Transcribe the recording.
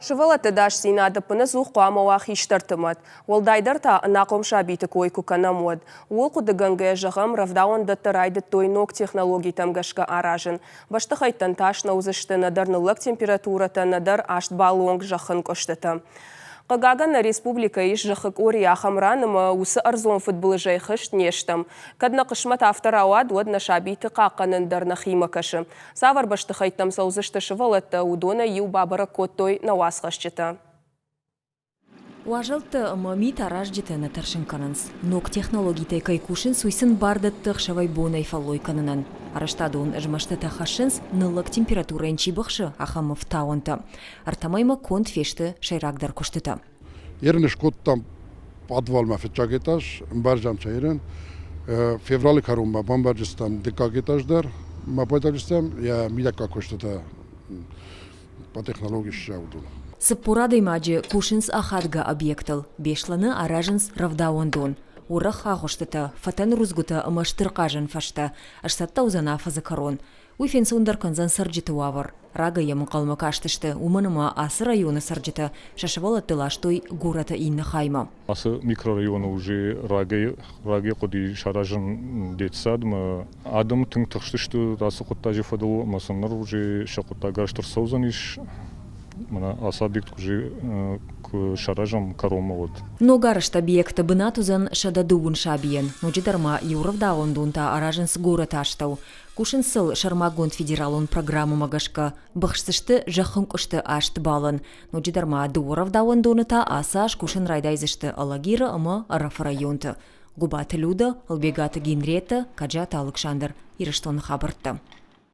Сывӕллӕтты ӕдасдзинад ӕппынӕдзух хъуамӕ уа хистӕрты мӕт. Уӕлдайдӕр та ӕнахъом сабиты кой куы кӕнӕм, уӕд. Ууыл хъуыдыгӕнгӕйӕ зӕгъӕм, рӕвдауӕндӕттӕ райдыдтой ног технологитӕм гӕсгӕ аразын. Бӕстыхӕйттӕн тас нӕ уыдзысты нӕдӕр ныллӕг температурӕтӕ, нӕдӕр аст баллы онг зӕххынкъуыстытӕ. Хъыгагӕн, нӕ республикӕйы ис зӕххы къорийы ахӕм ран, ӕмӕ уыцы ӕрдзон фыдбылызӕй хызт не стӕм. Кӕд нӕ хъысмӕт афтӕ рауад, уӕд нӕ сабиты хъахъхъӕнын дӕр нӕхимӕ кӕсы. Цавӕр бӕстыхӕйттӕм цӕудзысты сывӕллӕттӕ, уыдонӕй иу бабӕрӕг кодтой нӕ уацхӕсджытӕ. Уазӕлттӕ ӕмӕ мит аразджытӕ нӕ тӕрсын кӕнынц. Ног технологитӕй кӕй кусынц, уый сын бар дӕтты ӕхсӕвӕй-бонӕй фӕллой кӕнынӕн. Арӕзтадон змӕстытӕ хӕссынц, ныллӕг температурӕйӕн чи быхсы, ахӕм ӕфтауӕнтӕ. Ӕртӕ мӕймӕ конд фесты сӕйрагдӕр куыстытӕ. Ерын скодтам подвалмӕ фыццаг этаж, ӕмбӕрзӕм сӕ ерын. Февралы кӕронмӕ бамбӕрзыстӕм дыккаг этаж дӕр, ма пайдагыстӕм йӕ мидӕггаг куыстытӕ по технологии ссӕуыдон. 40 адӕймаджы кусынц ахадгӕ объектыл. Беслӕны аразынц рӕвдауӕндон. Уӕрӕх агъуыстытӕ, фӕтӕн рудзгуытӕ ӕмӕ стыр хъазӕн фӕзтӕ. Сцӕттӕ уыдзӕн афӕдзы кӕрон. Уый фенцондӕр кӕндзӕн цӕрджыты уавӕр. Рагӕй йӕм ӕнхъӕлмӕ кастысты, уымӕн ӕмӕ ацы районы цӕрджытӕ сӕ сывӕллӕтты ластой горӕты иннӕ хаймӕ. Ацы микрорайоны уже рагӕй рагӕй хъуыди саразын детсадмӕ. Адӕм тынг тыхстысты ацы хъуыддаджы фӕдыл ӕмӕ сын ныр уже сӕ хъуыддаг раст ӕрцӕудзӕнис. Мӕнӕ ацы объект уже куы саразӕм кӕронмӕ, уӕд. Ногарӕзт объекты бынат уыдзӕн 130 сабийӕн. Ноджыдӕр ма иу рӕвдауӕндон та аразынц горӕты астӕу. Кусынц сыл сӕрмагонд федералон программӕмӕ гӕсгӕ, быхсдзысты зӕххынкъуысты аст балӕн. Ноджыдӕр ма дыууӕ рӕвдауӕндоны та ацы аз кусын райдайдзысты Алагиры ӕмӕ Ӕрӕфы районты. Гуыбаты Люда, Ӕлбегаты Генрета, Каджаты Алыксандр, Ирыстоны хабӕрттӕ.